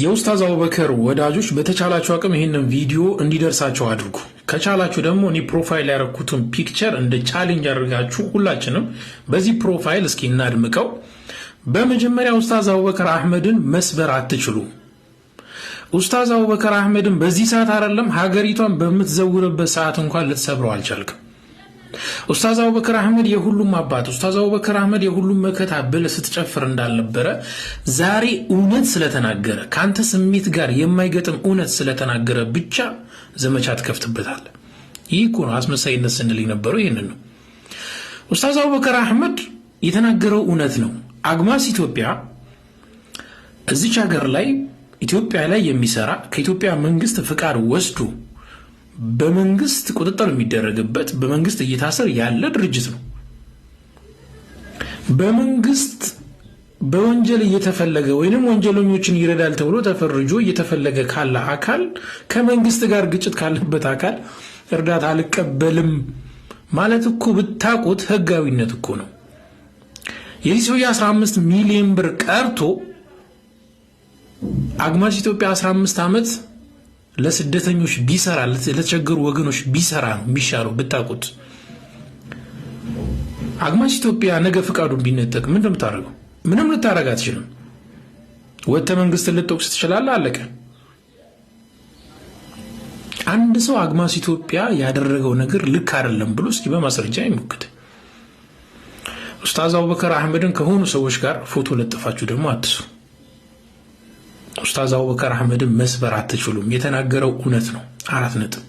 የኡስታዝ አቡበከር ወዳጆች፣ በተቻላችሁ አቅም ይህንን ቪዲዮ እንዲደርሳቸው አድርጉ። ከቻላችሁ ደግሞ እኔ profile ያደረኩትን picture እንደ challenge አድርጋችሁ ሁላችንም በዚህ profile እስኪ እናድምቀው። በመጀመሪያ ኡስታዝ አቡበከር አህመድን መስበር አትችሉም። ኡስታዝ አቡበከር አህመድን በዚህ ሰዓት አይደለም፣ ሀገሪቷን በምትዘውርበት ሰዓት እንኳን ልትሰብረው አልቻልክም። ኡስታዝ አቡበከር አህመድ የሁሉም አባት፣ ኡስታዝ አቡበከር አህመድ የሁሉም መከታ ብለህ ስትጨፍር እንዳልነበረ ዛሬ እውነት ስለተናገረ፣ ከአንተ ስሜት ጋር የማይገጥም እውነት ስለተናገረ ብቻ ዘመቻ ትከፍትበታለህ። ይህ እኮ ነው አስመሳይነት ስንል የነበረው፣ ይህንን ነው። ኡስታዝ አቡበከር አህመድ የተናገረው እውነት ነው። አግማስ ኢትዮጵያ እዚች ሀገር ላይ፣ ኢትዮጵያ ላይ የሚሰራ፣ ከኢትዮጵያ መንግስት ፍቃድ ወስዶ በመንግስት ቁጥጥር የሚደረግበት፣ በመንግስት እይታ ስር ያለ ድርጅት ነው። በመንግስት በወንጀል እየተፈለገ ወይንም ወንጀለኞችን ይረዳል ተብሎ ተፈርጆ እየተፈለገ ካለ አካል፣ ከመንግስት ጋር ግጭት ካለበት አካል እርዳታ አልቀበልም ማለት እኮ ብታውቁት ህጋዊነት እኮ ነው። የዚህ ሰውዬ 15 ሚሊዮን ብር ቀርቶ አግማስ ኢትዮጵያ 15 ዓመት ለስደተኞች ቢሰራ፣ ለተቸገሩ ወገኖች ቢሰራ ነው የሚሻለው ብታውቁት። አግማስ ኢትዮጵያ ነገ ፍቃዱን ቢነጠቅ ምን እንደምታደርገው? ምንም ልታደርግ አትችልም። ወጥተህ መንግስትን ልትወቅስ ትችላለህ። አለቀ። አንድ ሰው አግማስ ኢትዮጵያ ያደረገው ነገር ልክ አይደለም ብሎ እስኪ በማስረጃ ይሞግት። ኡስታዝ አቡበከር አህመድን ከሆኑ ሰዎች ጋር ፎቶ ለጥፋችሁ ደግሞ አትሱ። ኡስታዝ አቡበከር አህመድን መስበር አትችሉም። የተናገረው እውነት ነው። 4 ነጥብ።